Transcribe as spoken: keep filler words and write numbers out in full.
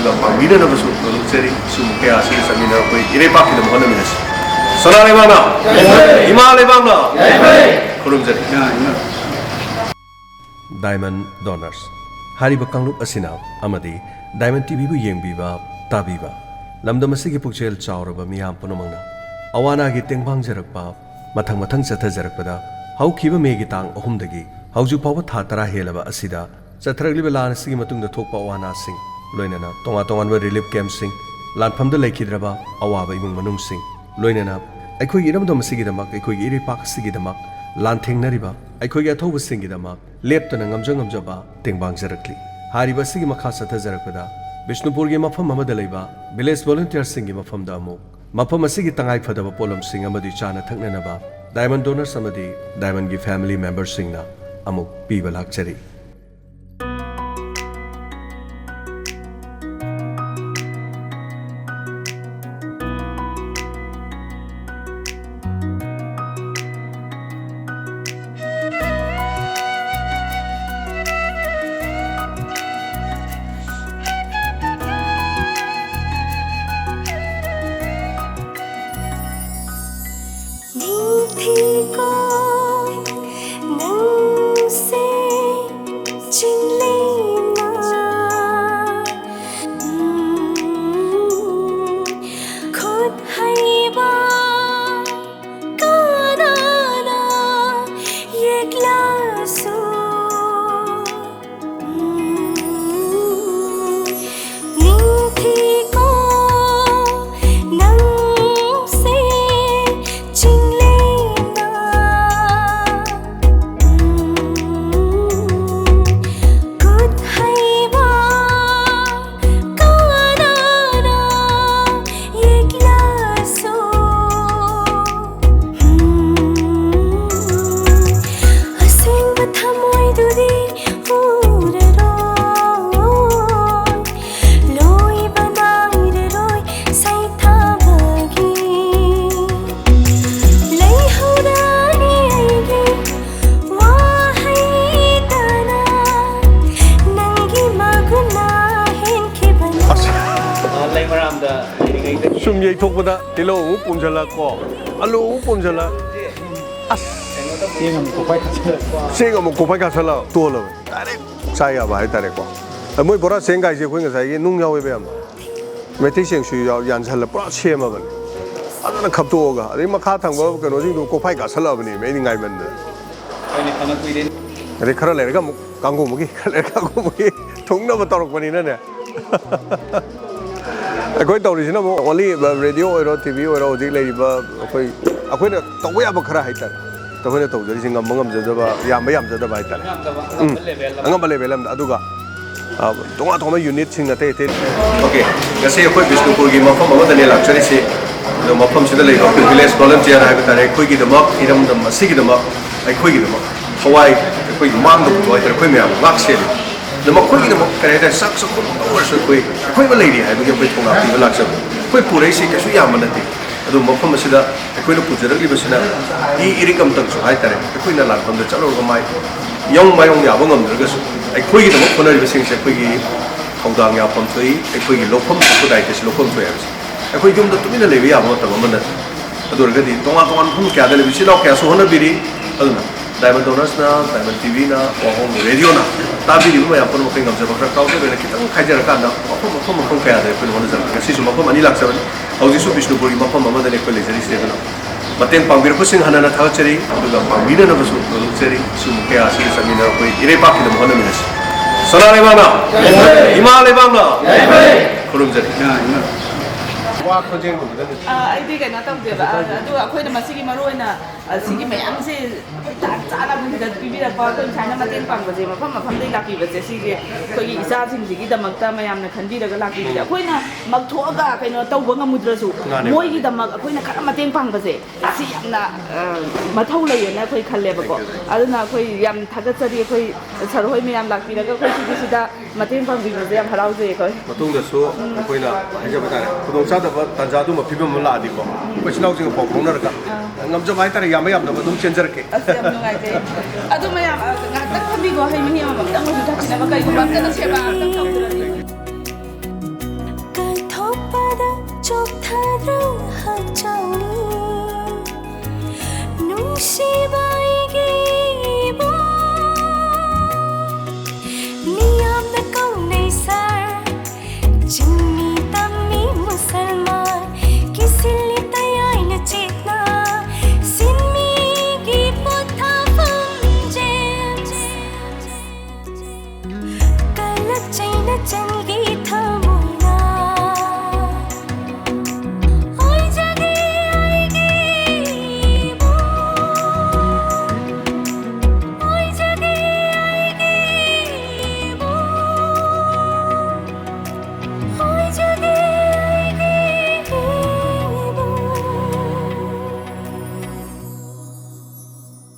ꯄꯥꯡꯕꯤꯅꯅꯕꯁꯨ ꯅꯣꯂꯨꯛꯆꯔꯤ꯫ ꯁꯤꯒꯨꯝꯕ ꯀꯌꯥ ꯑꯁꯤꯗ ꯆꯠꯃꯤꯟꯅꯔꯛꯄ ꯏꯔꯩꯄꯥꯛꯀꯤꯗꯃꯛ ꯍꯣꯠꯅꯃꯤꯟꯅꯁꯤ꯫ ꯁꯅꯥ ꯂꯩꯕꯥꯛꯅ, ꯏꯃꯥ ꯂꯩꯕꯥꯛꯅ ꯈꯨꯔꯨꯝꯖꯔꯤ꯫ ꯗꯥꯏꯃꯟ ꯗꯣꯅꯔꯁ ꯍꯥꯏꯔꯤꯕ ꯀꯥꯡꯂꯨꯞ ꯑꯁꯤꯅ ꯑꯃꯗꯤ ꯗꯥꯏꯃꯟ ꯇꯤꯚꯤꯕꯨ ꯌꯦꯡꯕꯤꯕ, ꯇꯥꯕꯤꯕ ꯂꯝꯗꯝ ꯑꯁꯤꯒꯤ ꯄꯨꯛꯆꯦꯜ ꯆꯥꯎꯔꯕ ꯃꯤꯌꯥꯝ ꯄꯨꯝꯅꯃꯛꯅ ꯑꯋꯥ ꯑꯅꯥꯒꯤ ꯇꯦꯡꯕꯥꯡꯖꯔꯛꯄ ꯃꯊꯪ ꯃꯊꯪ ꯆꯠꯊꯖꯔꯛꯄꯗ, ꯍꯧꯈꯤꯕ ꯃꯦꯒꯤ ꯇꯥꯡ ꯑꯍꯨꯝꯗꯒꯤ ꯍꯧꯖꯤꯛ ꯐꯥꯎꯕ ꯊꯥ ꯇꯔꯥ ꯍꯦꯜꯂꯕ ꯑꯁꯤꯗ ꯆꯠꯊꯔꯛꯂꯤꯕ ꯂꯥꯟ ꯑꯁꯤꯒꯤ ꯃꯇꯨꯡꯗ ꯊꯣꯛꯄ ꯑꯋꯥ ꯑꯅꯥꯁꯤꯡ, ꯂꯣꯏꯅꯅ ꯇꯣꯉꯥꯟ ꯇꯣꯉꯥꯟꯕ ꯔꯤꯂꯤꯐ ꯀꯦꯝꯞꯁꯤꯡ, ꯂꯥꯟꯐꯝꯗ ꯂꯩꯈꯤꯗ꯭ꯔꯕ ꯑꯋꯥꯕ ꯏꯃꯨꯡ ꯃꯅꯨꯡꯁꯤꯡ, ꯂꯣꯏꯅꯅ ꯑꯩꯈꯣꯏꯒꯤ ꯏꯔꯝꯗꯝ ꯑꯁꯤꯒꯤꯗꯃꯛ, ꯑꯩꯈꯣꯏꯒꯤ ꯏꯔꯩꯄꯥꯛ ꯑꯁꯤꯒꯤꯗꯃꯛ ꯂꯥꯟꯊꯦꯡꯅꯔꯤꯕ ꯑꯩꯈꯣꯏꯒꯤ ꯑꯊꯧꯕꯁꯤꯡꯒꯤꯗꯃꯛ ꯂꯦꯞꯇꯅ ꯉꯝꯖ ꯉꯝꯖꯕ ꯇꯦꯡꯕꯥꯡꯖꯔꯛꯂꯤ꯫ ꯍꯥꯏꯔꯤꯕ ꯑꯁꯤꯒꯤ ꯃꯈꯥ ꯆꯠꯊꯖꯔꯛꯄꯗ ꯕꯤꯁꯅꯨꯄꯨꯔꯒꯤ ꯃꯐꯝ ꯑꯃꯗ ꯂꯩꯕ ꯚꯤꯂꯦꯖ ꯚꯣꯂꯨꯟꯇꯤꯌꯔꯁꯤꯡꯒꯤ ꯃꯐꯝꯗ ꯑꯃꯨꯛ ꯃꯐꯝ ꯑꯁꯤꯒꯤ ꯇꯉꯥꯏ ꯐꯗꯕ ꯄꯣꯠꯂꯝꯁꯤꯡ ꯑꯃꯗꯤ ꯆꯥꯅ ꯊꯛꯅꯅꯕ ꯗꯥꯏꯃꯟ ꯗꯣꯅꯔꯁ ꯑꯃꯗꯤ ꯗꯥꯏꯃꯟꯒꯤ ꯐꯦꯃꯤꯂꯤ ꯃꯦꯝꯕꯔꯁꯤꯡꯅ ꯑꯃꯨꯛ ꯄꯤꯕ ꯂꯥꯛꯆꯔꯤ꯫ ꯅꯤꯡꯊꯤꯀꯣ ꯅꯪꯁꯦ ꯁꯨꯝ ꯌꯩꯊꯣꯛꯄꯗ ꯇꯤꯜꯍꯧ ꯑꯃꯨꯛ ꯄꯣꯝꯁꯤꯜꯂꯛ ꯀꯣ, ꯑꯂꯨ ꯑꯃꯨꯛ ꯄꯣꯝꯁꯤꯜꯂꯛ, ꯑꯁ, ꯆꯦꯡ ꯑꯃꯨꯛ ꯀꯣꯛꯐꯥꯏ ꯀꯥꯁꯜꯂꯛ, ꯆꯦꯡ ꯑꯃꯨꯛ ꯀꯣꯛꯐꯥꯏ ꯀꯥꯁꯜꯂꯛ ꯇꯣꯜꯂꯕ꯫ ꯗꯥꯏꯔꯦꯛ ꯆꯥ ꯌꯥꯕ ꯍꯥꯏꯇꯥꯔꯦꯀꯣ꯫ ꯑ, ꯃꯣꯏ ꯕꯣꯔꯥ ꯆꯦꯡꯒꯥꯏꯁꯦ ꯑꯩꯈꯣꯏ ꯉꯁꯥꯏꯒꯤ ꯅꯨꯡ ꯌꯥꯎꯋꯦꯕ ꯌꯥꯝꯅ꯫ ꯃꯩꯇꯩ ꯆꯦꯡꯁꯨ ꯌꯥꯎ-, ꯌꯥꯟꯁꯜꯂ ꯄꯨꯔꯥ ꯁꯦꯝꯃꯕꯅꯦ꯫ ꯐꯖꯅ ꯈꯞꯇꯣꯛꯑꯒ, ꯑꯗꯩ ꯃꯈꯥ ꯊꯪꯕ ꯀꯩꯅꯣꯁꯤꯡꯗꯣ ꯀꯣꯛꯐꯥꯏ ꯀꯥꯁꯜꯂꯛꯑꯕꯅꯦ ꯑꯩꯗꯤ ꯉꯥꯏꯃꯟꯗꯅ꯫ ꯍꯣꯏꯅꯦ, ꯐꯅ ꯀꯨꯏꯔꯦ꯫ ꯑꯗꯩ ꯈꯔ ꯂꯩꯔꯒ ꯑꯃꯨꯛ ꯀꯥꯡꯒꯨ ꯑꯃꯒꯤ, ꯈꯔ ꯂꯩꯔꯒ ꯀꯥꯡꯒꯨ ꯑꯃꯒꯤ ꯊꯨꯡꯅꯕ ꯇꯧꯔꯛꯄꯅꯤꯅꯅꯦ꯫ ꯑꯩꯈꯣꯏ ꯇꯧꯔꯤꯁꯤꯅ ꯑꯃꯨꯛ only radio ꯑꯣꯏꯔꯣ, TV ꯑꯣꯏꯔꯣ, ꯍꯧꯖꯤꯛ ꯂꯩꯔꯤꯕ ꯑꯩꯈꯣꯏ, ꯑꯩꯈꯣꯏꯅ ꯇꯧꯕ ꯌꯥꯕ ꯈꯔ ꯍꯥꯏꯇꯥꯔꯦ꯫ ꯑꯩꯈꯣꯏꯅ ꯇꯧꯖꯔꯤꯁꯦ ꯉꯝꯕ ꯉꯝꯖꯗꯕ, ꯌꯥꯝꯕ ꯌꯥꯝꯖꯗꯕ ꯍꯥꯏꯇꯥꯔꯦ꯫ ꯌꯥꯝꯗꯕ, ꯎꯝ꯫ ꯑꯉꯝꯕ level ꯑꯃ꯫ ꯑꯉꯝꯕ level ꯑꯃꯗ꯫ ꯑꯗꯨꯒ, ꯑ, ꯇꯣꯉꯥꯟ ꯇꯣꯉꯥꯟꯕ unitꯁꯤꯡ ꯑꯇꯩ ꯑꯇꯩ꯫ OK, ꯉꯁꯤ ꯑꯩꯈꯣꯏ ꯕꯤꯁꯅꯨꯄꯨꯔꯒꯤ ꯃꯐꯝ ꯑꯃꯗꯅꯦ ꯂꯥꯛꯆꯔꯤꯁꯦ꯫ ꯑꯗꯣ ꯃꯐꯝꯁꯤꯗ ꯂꯩꯕ ꯑꯩꯈꯣꯏ village volunteer ꯍꯥꯏꯕ ꯇꯥꯔꯦ, ꯑꯩꯈꯣꯏꯒꯤꯗꯃꯛ, ꯏꯔꯝꯗꯝ ꯑꯁꯤꯒꯤꯗꯃꯛ, ꯑꯩꯈꯣꯏꯒꯤꯗꯃꯛ ꯊꯋꯥꯏ, ꯑꯩꯈꯣꯏ ꯃꯥꯡꯗꯕ ꯊꯋꯥꯏ ꯇꯥꯔꯦ, ꯑꯩꯈꯣꯏ ꯃꯌꯥꯝ ꯉꯥꯛ ꯁꯦꯜꯂꯤ꯫ ꯑꯗꯣ ꯃꯈꯣꯏꯒꯤꯗꯃꯛ ꯀꯔꯤ ꯍꯥꯏꯇꯥꯔꯦ, ꯆꯥꯛ ꯆꯥꯛꯈꯨꯝ ꯑꯃ ꯑꯣꯏꯔꯁꯨ ꯑꯩꯈꯣꯏ, ꯑꯩꯈꯣꯏ ꯑꯃ ꯂꯩꯔꯤ ꯍꯥꯏꯕꯒꯤ ꯑꯩꯈꯣꯏ ꯊꯧꯅꯥ ꯄꯤꯕ ꯂꯥꯛꯆꯕꯅꯤ꯫ ꯑꯩꯈꯣꯏ ꯄꯨꯔꯛꯏꯁꯤ ꯀꯩꯁꯨ ꯌꯥꯝꯕ ꯅꯠꯇꯦ꯫ ꯑꯗꯨ ꯃꯐꯝ ꯑꯁꯤꯗ ꯑꯩꯈꯣꯏꯅ ꯄꯨꯖꯔꯛꯂꯤꯕꯁꯤꯅ ꯏ ꯏꯔꯤꯛ ꯑꯃꯇꯪꯁꯨ ꯍꯥꯏꯇꯥꯔꯦ, ꯑꯩꯈꯣꯏꯅ ꯂꯥꯟꯐꯝꯗ ꯆꯠꯂꯨꯔꯒ ꯃꯥꯏ ꯌꯧ ꯃꯥꯏꯌꯣꯡ ꯌꯥꯕ ꯉꯝꯗ꯭ꯔꯒꯁꯨ, ꯑꯩꯈꯣꯏꯒꯤꯗꯃꯛ ꯍꯣꯠꯅꯔꯤꯕꯁꯤꯡꯁꯦ ꯑꯩꯈꯣꯏꯒꯤ ꯊꯧꯗꯥꯡ ꯌꯥꯐꯝ ꯊꯣꯛꯏ, ꯑꯩꯈꯣꯏꯒꯤ ꯂꯧꯐꯝ ꯊꯣꯛꯄ ꯗꯥꯏꯇꯁꯨ ꯂꯧꯐꯝ ꯊꯣꯛꯏ ꯍꯥꯏꯕꯁꯦ꯫ ꯑꯩꯈꯣꯏ ꯌꯨꯝꯗ ꯇꯨꯃꯤꯟꯅ ꯂꯩꯕ ꯌꯥꯕ ꯃꯇꯝ ꯑꯃ ꯅꯠꯇꯦ꯫ ꯑꯗꯨ ꯑꯣꯏꯔꯒꯗꯤ ꯇꯣꯉꯥꯟ ꯇꯣꯉꯥꯟꯕ ꯃꯐꯝ ꯀꯌꯥꯗ ꯂꯩꯕ ꯏꯆꯤꯜ ꯏꯅꯥꯎ ꯀꯌꯥꯁꯨ ꯍꯣꯠꯅꯕꯤꯔꯤ꯫ ꯑꯗꯨꯅ Diamond Donorsꯅ, Diamond TVꯅ, ꯋꯥꯍꯣꯡ radioꯅ ꯇꯥꯕꯤꯔꯤꯕ ꯃꯌꯥꯝ ꯄꯨꯝꯅꯃꯛ ꯑꯩꯈꯣꯏ ꯉꯝꯖꯕ ꯈꯔ ꯀꯥꯎꯖꯕꯅ ꯈꯤꯇꯪ ꯈꯥꯏꯖꯔꯀꯥꯟꯗ ꯃꯐꯝ ꯃꯐꯝ ꯃꯐꯝ ꯀꯌꯥꯗ ꯑꯩꯈꯣꯏꯅ ꯍꯣꯠꯅꯖꯕꯅꯤ꯫ ꯉꯁꯤꯁꯨ ꯃꯐꯝ ꯑꯅꯤ ꯂꯥꯛꯆꯕꯅꯤ꯫ ꯍꯧꯖꯤꯛꯁꯨ ꯕꯤꯁꯅꯨꯄꯨꯔꯒꯤ ꯃꯐꯝ ꯑꯃꯗꯅꯤ ꯑꯩꯈꯣꯏ ꯂꯩꯖꯔꯤꯁꯦ꯫ ꯑꯗꯨꯅ ꯃꯇꯦꯡ ꯄꯥꯡꯕꯤꯔꯛꯄꯁꯤꯡ ꯍꯟꯅ ꯍꯟꯅ ꯊꯥꯒꯠꯆꯔꯤ, ꯑꯗꯨꯒ ꯄꯥꯡꯕꯤꯅꯅꯕꯁꯨ ꯍꯣꯠꯅꯖꯔꯤ꯫ ꯁꯤꯒꯨꯝꯕ ꯀꯌꯥ ꯑꯁꯤꯒ ꯆꯠꯃꯤꯟꯅꯔ ꯑꯩꯈꯣꯏ ꯏꯔꯩꯄꯥꯛꯀꯤꯗꯃꯛ ꯍꯣꯠꯅꯃꯤꯟꯅꯁꯤ꯫ ꯁꯅꯥ ꯂꯩꯕꯥꯛꯅ! ꯏꯃꯥ ꯂꯩꯕꯥꯛꯅ! ꯈꯨꯔꯨꯝꯖꯔꯤ꯫ ꯋꯥ ꯈꯣꯟꯖꯦꯜꯒꯨꯝꯕꯗ ꯑ, ꯑꯩꯗꯤ ꯀꯩꯅꯣ ꯇꯧꯗꯦꯕ꯫ ꯑ, ꯑꯗꯨꯒ ꯑꯩꯈꯣꯏꯅ ꯃꯁꯤꯒꯤ ꯃꯔꯨ ꯑꯣꯏꯅ, ꯑ, ꯁꯤꯒꯤ ꯃꯌꯥꯝꯁꯦ ꯑꯩꯈꯣꯏ ꯇꯥꯟ ꯆꯥꯅ ꯑꯩꯈꯣꯏ ꯁꯤꯗ ꯄꯤꯕꯤꯔꯛꯄ, ꯑꯩꯈꯣꯏ ꯁꯨꯃꯥꯏꯅ ꯃꯇꯦꯡ ꯄꯥꯡꯕꯁꯦ, ꯃꯐꯝ ꯃꯐꯝꯗꯒꯤ ꯂꯥꯛꯄꯤꯕꯁꯦ, ꯁꯤꯁꯦ ꯑꯩꯈꯣꯏꯒꯤ ꯏꯆꯥꯁꯤꯡꯁꯤꯒꯤꯗꯃꯛꯇ ꯃꯌꯥꯝꯅ ꯈꯟꯕꯤꯔꯒ ꯂꯥꯛꯄꯤꯕꯁꯦ, ꯑꯩꯈꯣꯏꯅ ꯃꯛꯊꯣꯛꯑꯒ ꯀꯩꯅꯣ ꯇꯧꯕ ꯉꯝꯃꯨꯗ꯭ꯔꯁꯨ, ꯃꯥꯅꯦ, ꯃꯥꯅꯦ꯫ ꯃꯣꯏꯒꯤꯗꯃꯛ ꯑꯩꯈꯣꯏꯅ ꯈꯔ ꯃꯇꯦꯡ ꯄꯥꯡꯕꯁꯦ, ꯁꯤ ꯌꯥꯝꯅ, ꯑ, ꯃꯊꯧ ꯂꯩꯌꯦꯅ ꯑꯩꯈꯣꯏ ꯈꯜꯂꯦꯕꯀꯣ꯫ Thank you, thank you꯫ ꯑꯗꯨꯅ ꯑꯩꯈꯣꯏ ꯌꯥꯝ ꯊꯥꯒꯠꯆꯔꯤ, ꯑꯩꯈꯣꯏ ꯁꯥꯔ ꯍꯣꯏ ꯃꯌꯥꯝ ꯂꯥꯛꯄꯤꯔꯒ ꯑꯩꯈꯣꯏ ꯁꯤꯒꯤ ꯁꯤꯗ ꯃꯇꯦꯡ ꯄꯥꯡꯕꯤꯕꯁꯦ ꯌꯥꯝ ꯍꯔꯥꯎꯖꯩ ꯑꯩꯈꯣꯏ꯫ ꯃꯇꯨꯡꯗꯁꯨ ꯑꯩꯈꯣꯏꯅ ꯍꯥꯏꯖꯕ ꯇꯥꯔꯦ, ꯈꯨꯗꯣꯡꯆꯥꯗꯕ ꯇꯥꯟꯖꯥ ꯑꯗꯨꯝꯕ ꯐꯤꯕꯝ ꯑꯃ ꯂꯥꯛꯑꯗꯤꯀꯣ, ꯑꯩꯈꯣꯏ ꯏꯆꯤꯜ ꯏꯅꯥꯎꯁꯤꯡꯒ ꯄꯥꯎ ꯐꯥꯎꯅꯔꯒ ꯉꯝꯖꯕ ꯍꯥꯏꯇꯥꯔꯦ, ꯌꯥꯝꯕ ꯌꯥꯝꯗꯕ ꯑꯗꯨꯝ ꯆꯦꯟꯖꯔꯛꯀꯦ꯫ ꯑꯁ, ꯌꯥꯝ ꯅꯨꯡꯉꯥꯏꯖꯩ꯫ ꯑꯗꯨ ꯃꯌꯥꯝ, ꯑ, ꯉꯥꯏꯍꯥꯛꯇꯪ ꯐꯝꯕꯤꯈꯣ, ꯍꯩ ꯃꯍꯤ ꯑꯃꯃꯝꯇꯪ ꯑꯣꯏꯁꯨ ꯊꯛꯁꯤꯟꯅꯕ, ꯀꯩꯒꯨꯝꯕ ꯑꯝꯇꯗ ꯁꯦꯕꯥ ꯑꯝꯇꯪ ꯇꯧꯗ꯭ꯔꯗꯤ꯫ ꯀꯠꯊꯣꯛꯄ ꯑꯗꯨ ꯍꯛꯆꯥꯡꯅꯤ ꯅꯨꯡꯁꯤꯕ ꯑꯩꯒꯤ ꯏꯕꯨꯡ꯫ ꯃꯤꯌꯥꯝꯅ ꯀꯧꯅꯩ ꯁꯥꯔ, ꯆꯤꯡꯃꯤ ꯇꯝꯃꯤ ꯃꯨꯁꯜꯃꯥꯟ, ꯀꯤꯁꯤꯜꯂꯤ ꯇꯌꯥꯏꯅ ꯆꯦꯠꯅ, ꯁꯤꯟꯃꯤꯒꯤ ꯄꯣꯊꯥꯐꯝ ꯖꯦꯝꯁ꯫ ꯀꯂꯛ ꯆꯩꯅ ꯆꯪꯒꯦ